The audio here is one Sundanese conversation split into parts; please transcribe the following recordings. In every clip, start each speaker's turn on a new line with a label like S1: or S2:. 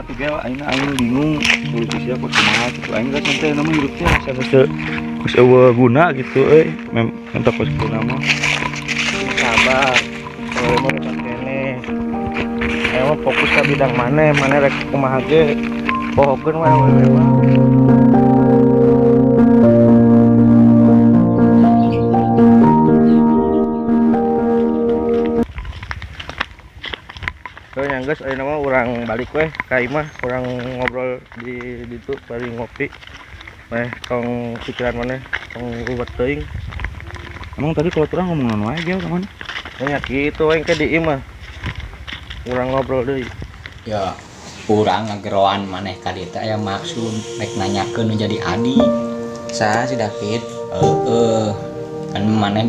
S1: Kumaha tuh gel, aing aing bingung solusi siapa kumaha gitu. Aing geus teh nama hidup teh asa geus teu geus eueuh guna gitu euy. Mem mentok kos guna mah.
S2: Sabar. Kalau mau dekat kene. Ayo mah fokus ke bidang mana, mana rek kumaha ge. Pohokeun wae awewe mah. Heuh nya geus ayeuna mah urang balik weh ka imah, urang ngobrol di ditu bari ngopi. Meh tong pikiran maneh tong ruwet teuing.
S1: Emang tadi kalau urang ngomong naon wae gel ka mana?
S2: Nya kitu we engke di imah. Urang ngobrol deui.
S3: Ya, urang ngageroan maneh ka dieu teh aya maksud rek nanyakeun nu jadi adi.
S4: Saha si David?
S3: Heeh. Kan maneh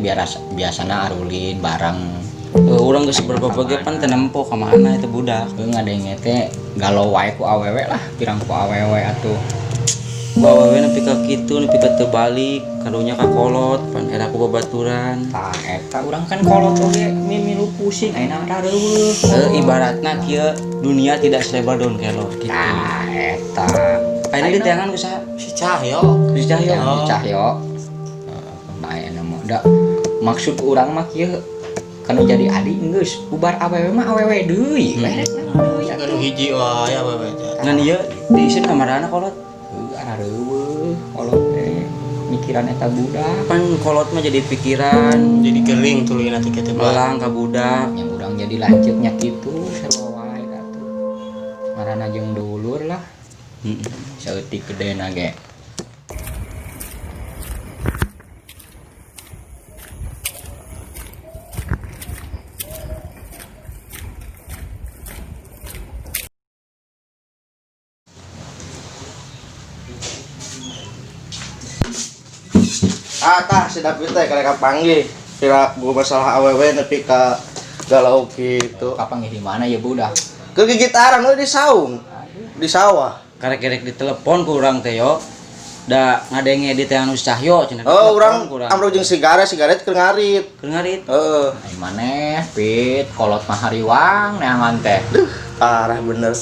S3: biasana arulin bareng.
S4: Urang geus berapa ge pan teu nempo ka mana itu budak.
S3: Heuh ngadenge teh galau wae ku awewe lah, pirang ku awewe atuh.
S4: Ku awewe nepi ka kitu, nepi ka teu balik, kadunya ka kolot, pan era ku babaturan.
S3: Tah eta urang kan kolot oge mimilu pusing ayeuna rareueuh.
S4: Ibaratna kieu, dunia tidak selebar daun kelor gitu.
S3: Tah eta.
S4: Ayeuna diteangan ku saha?
S5: Si Cahyo.
S4: Si Cahyo.
S3: Si Cahyo. Heeh, bae na mah. Da maksud urang mah kieu kanu jadi adi geus bubar awewe mah awewe deui. Rek deui
S5: Anu hiji wae awewe teh.
S4: Ngan ieu diisin kamarana kolot?
S3: Heuh arareueuh kolot teh mikiran eta budak.
S4: Pan kolot mah jadi pikiran,
S5: Jadi keling tuluyna teh kitu mah.
S4: melang ka budak.
S3: Nya urang jadi lanceuknya kitu sarua wae atuh. Ngaranna jeung dulur lah.
S4: Heeh.
S3: Saeutik gedena ge.
S2: Ah tah si David teh karek kapanggih. Kira gua masalah awewe nepi ka galau kitu.
S3: Kapanggih di mana ya budak?
S2: Ke gigitaran we di saung. Di sawah.
S4: Karek-karek ditelepon ku urang teh yo. Da ngadenge di teh anu Cahyo cenah.
S2: Oh,
S4: ditelepon
S2: urang
S4: ku urang.
S2: amro jeung sigaret, sigaret keur ngarit.
S4: Keur ngarit.
S2: Heeh.
S3: Ai maneh Pit kolot mah hariwang neangan teh.
S2: Duh, parah bener.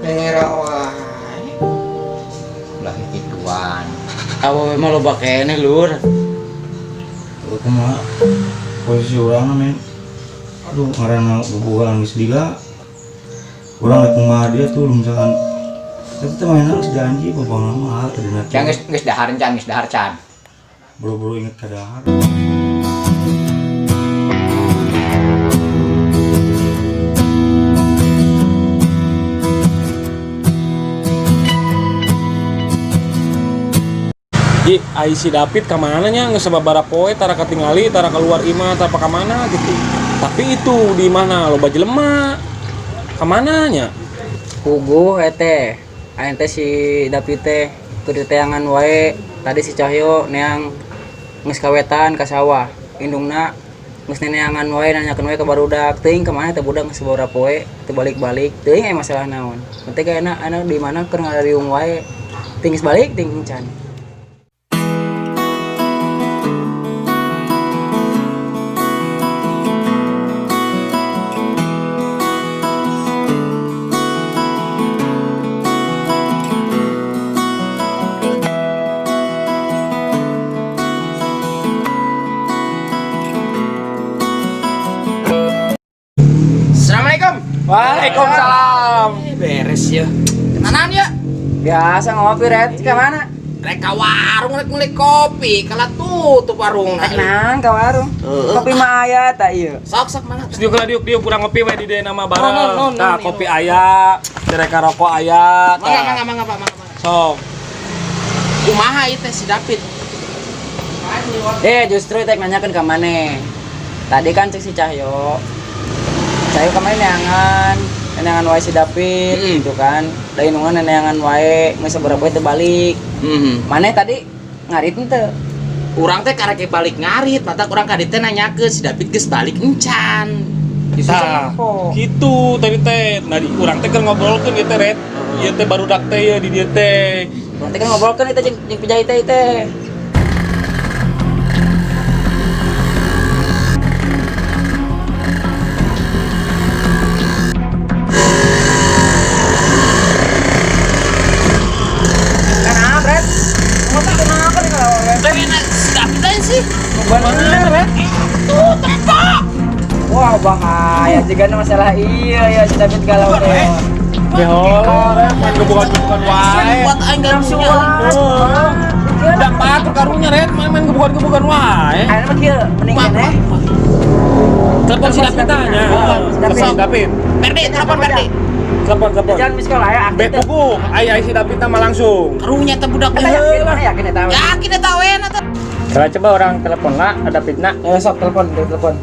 S3: Ngera wae. Ulah kituan.
S4: Awewe mah loba keneh lur.
S1: Heuh kumaha posisi urang men. Aduh ngaranna bobogohan geus lila. Urang rek kumaha dia tuh misalkan eta teh mainan geus janji bobogohan mah tadi na.
S3: Can geus geus dahar can, geus dahar can.
S1: Boro-boro inget ka dahar.
S6: Ji, ai si David ka mana nya geus sababaraha poe tara katingali, tara keluar imah, tara ka mana gitu. Tapi itu di mana loba jelema. Ka mana nya?
S4: Puguh teh. Aing teh si David teh keur diteangan wae. Tadi si Cahyo neang geus kawetan ka sawah. Indungna geus neneangan wae nanyakeun wae ka barudak. Teuing ka mana teh budak geus sababaraha poe teu balik-balik. Teuing aya masalah naon. Penting ayeuna ayeuna di mana keur ngarariung wae. Teuing geus balik teuing can.
S5: Assalamualaikum.
S6: Waalaikumsalam.
S5: Beres ya. Kenalan ya.
S4: Biasa ngopi ret ka mana?
S5: Rek ka warung rek meuli kopi, kalah tutup warung.
S4: Nang ka warung. Kopi mah aya ta ieu.
S5: Sok sok mana?
S6: Terus diuk lah diuk diuk kurang ngopi we di dieu nama bareng.
S5: No, no, no,
S6: Tah
S5: no,
S6: kopi aya, mereka rokok aya.
S5: Mangga
S6: Tah.
S5: mangga mangga Pak, mangga mangga.
S6: Sok.
S5: Kumaha ieu teh si David?
S4: Justru teh nanyakeun ka maneh. Tadi kan cek si Cahyo. Cahyo kemarin neangan, neangan wae si David gitu kan. Da indungan neangan wae, geus sabaraha poe teu balik. Maneh tadi ngarit henteu?
S5: Urang teh karek balik ngarit, matak urang ka dieu teh nanyakeun si David geus balik encan.
S6: Tah, gitu tadi teh. Nah, di urang teh keur ngobrolkeun ieu teh ret. Ieu teh barudak teh ieu di dieu teh.
S4: Urang teh kan ngobrolkeun eta jeung pijai teh teh. Bener ya?
S5: Tuh tempat.
S4: Wah, bahaya juga masalah iya ya si David galau teh.
S6: Ya Allah, main gebukan-gebukan wae.
S5: Buat aing karunya.
S6: Udah patur karunya ret, main-main gebukan-gebukan wae.
S4: Ayeuna mah kieu mending keneh.
S6: Telepon si David tanya.
S4: David.
S6: Telepon David.
S5: Perdi, telepon Perdi.
S6: Telepon, telepon.
S4: Jangan miss call aya aktif.
S6: Bet buku, ai ai si David nama langsung.
S5: Karunya teh budak
S4: Eta yakin, mana yakin eta.
S5: Yakin eta we eta.
S3: Coba coba orang telepon lah, ada Davidna.
S4: Ya sok telepon, telepon.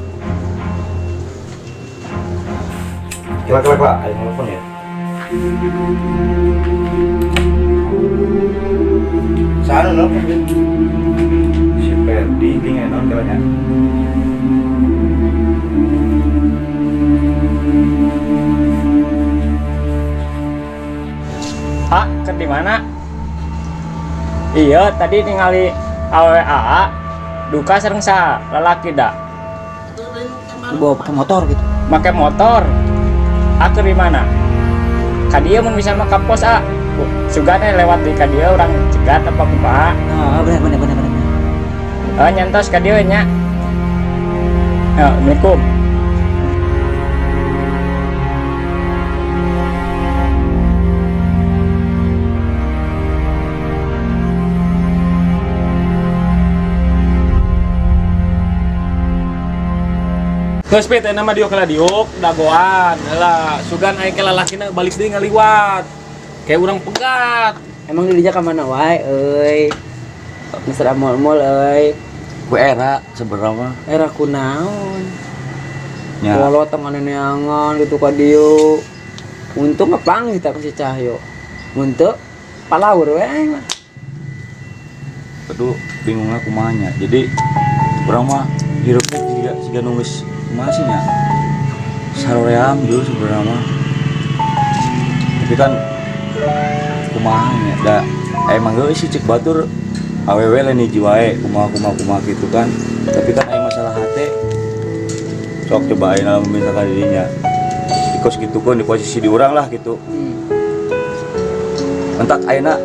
S1: Kela kela kela, ayo telepon ya. Sana nelfon dia. Si Ferdi ini nggak naon kelanya.
S3: Ah, ke di mana? Iya, tadi ningali AWA duka sareng sa lalaki dah.
S4: Dibawa pakai motor gitu.
S3: Make motor. Aku di mana? Ka dieu mun bisa mah ka pos ah. Sugane lewat di ka dieu urang cegat apa kumaha.
S4: Ah, bener bener bener bener.
S3: Oh, nyantos ka dieu nya. Ya, Assalamualaikum.
S6: Geus pit nama diuk lah diuk dagoan heula sugan aya ke lalakina balik deui ngaliwat. Kayak urang pegat.
S4: Emang di dia ka mana wae euy. Mesra mall-mall euy.
S1: Ku era sebenarnya mah.
S4: Era kunaon.
S1: Ya.
S4: Kolot tong neangan gitu ka dieu. Untung kepanggih tak si Cahyo. Mun teu palaur we aing mah.
S1: Aduh, bingungnya kumanya. Jadi urang mah hirupnya siga siga nu geus kumaha sih nya. Saroream dulu sebenarnya mah. Tapi kan kumaha nya da emang geus sih cek batur awewe lain hiji wae kumaha kumaha kumaha gitu kan. Tapi kan aya masalah hate sok coba ayeuna lamun misalkan dirinya di kos gitu kan di posisi di urang lah gitu. Entak ayeuna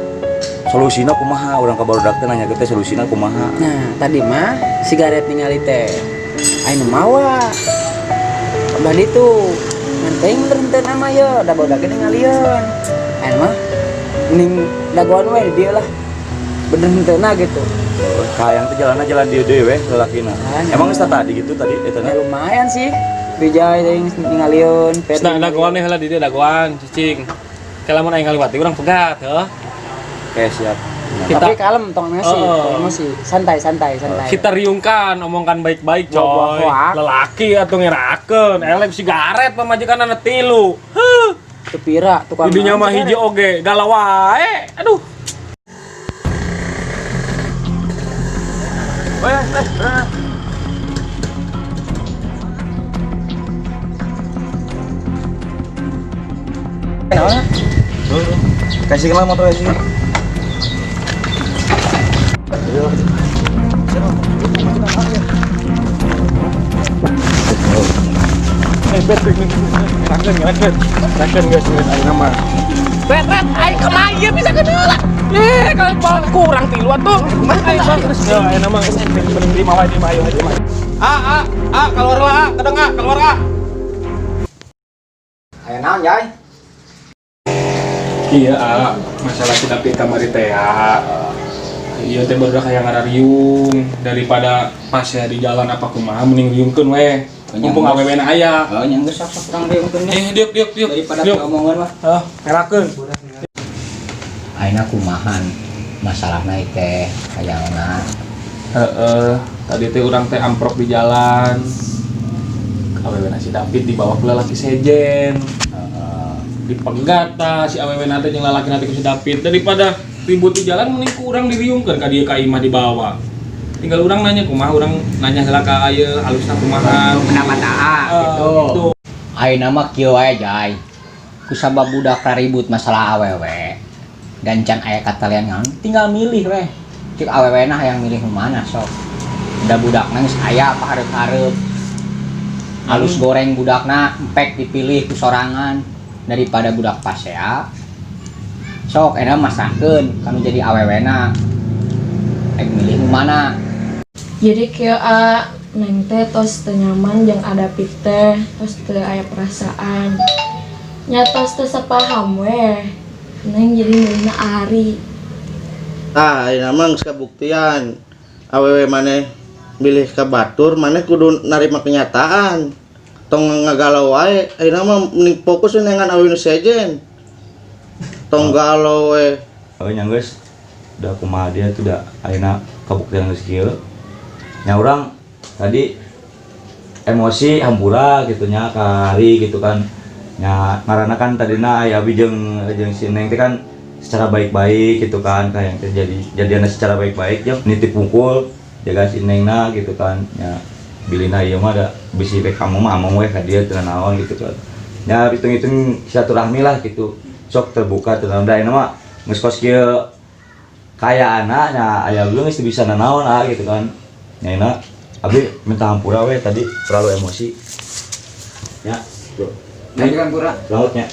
S1: solusina kumaha urang ka barudak teh nanya teh solusina kumaha.
S4: Nah, tadi mah sigaret ningali teh. Aing nu mawa. Abah ditu. Ngan teuing bener henteu nama ye, da barudak ge ningalieun. Aing mah mending dagoan we di dieu lah. Bener henteuna gitu.
S1: Kahayang teh jalanna jalan dieu deui we lalakina.
S4: Ah,
S1: Emang geus tadi gitu tadi eta
S4: Ya lumayan sih. Bijay teuing ningalieun, Ferdi.
S6: Nah, dagoan heula di dieu dagoan cicing. Ke lamun aing ngaliwat urang pegat heuh.
S1: Oke, siap.
S6: Kita
S4: Tapi kalem tong emosi,
S6: Oh.
S4: tong emosi. Santai, santai, santai.
S6: kita riungkan, omongkan baik-baik
S4: Buah-buah
S6: coy.
S4: hoak.
S6: Lelaki atuh ngerakeun, elek sigaret pamajikan tilu. Heuh.
S4: Teu pira tukang.
S6: Didinya mah hiji oge, galau wae. Aduh.
S1: Kasih kenal motor sih.
S6: Eh, bet, bet, ngerakeun, ngerakeun. Ngerakeun geus geus ayeuna mah. Bet, bet, aing kumaha ieu bisa kedeula. Eh, kalau kurang tilu atuh. Aing mah geus ya ayeuna mah geus mending di wae di ayo di Ah, ah, ah, keluar lah, ah, kedeng ah, keluar ah.
S3: Aya naon, Jai?
S6: Iya, ah, masalah si David kamari teh ya. Iya teh baru kayak ngarariung daripada pas ya di jalan apa kumaha mending riungkeun we. Mumpung awewe na aya.
S3: Oh, nya geus sok sok urang riungkeun deh.
S6: Eh, diuk diuk diuk.
S3: Daripada
S6: diuk.
S3: diomongan mah.
S6: Heuh, ngerakeun.
S3: Ayeuna kumahan masalahna teh hayangna.
S6: Heeh, tadi teh urang teh amprok di jalan. Awewe na si David dibawa ke lalaki sejen. Dipegat tah si awewe na teh jeung lalaki na teh ku si David daripada ribut di jalan mending ku urang diriungkeun ka dieu ka imah dibawa. Tinggal urang nanya kumaha, urang nanya heula ka ieu alusna kumaha.
S3: Pendapat AA gitu.
S6: Gitu.
S3: Ayeuna mah kieu wae, Jai. Kusabab budak ribut masalah awewe dan can aya katalian naon, tinggal milih weh. Cek awewe nah yang milih nu mana sok. Udah budakna geus aya apa hareup-hareup. Alus goreng budakna empek dipilih ku sorangan daripada budak pasea. Sok enak masakeun kanu jadi awewena. Rek milih nu mana?
S7: Jadi kieu, A, Neng teh tos teu nyaman jeung A David teh, tos teu aya perasaan. Nya tos teu sepaham weh. Neng jadi milihna Ari.
S2: Ah, ayeuna mah geus kabuktian. Awewe maneh milih ka batur, maneh kudu narima kenyataan. Tong ngagalau wae, ayeuna mah mending fokus we neangan awewe nu sejen. Tong galau we.
S1: Oh, nya geus udah kumaha dia tuh, da ayeuna kabuktian geus kieu. Nya urang tadi emosi, hampura gitu nya ka Ari gitu kan. Nya ngaranna kan tadina aya abi jeung jeung si Neng teh kan secara baik-baik gitu kan, kayak yang terjadi jadian secara baik-baik jeung nitip pungkul jaga si Nengna gitu kan. Nya bilina ieu mah da bisi rek kamu mah among we ka dieu teu naon gitu kan. Nya hitung-hitung silaturahmi lah gitu. Sok terbuka teu naon, da ayeuna mah geus kos kieu kayaana nya aya belum geus teu bisa nanaon ah gitu kan. Nya ayeuna abi minta hampura we tadi terlalu emosi. Ya, bro.
S4: Neng kan pura.
S1: Lautnya.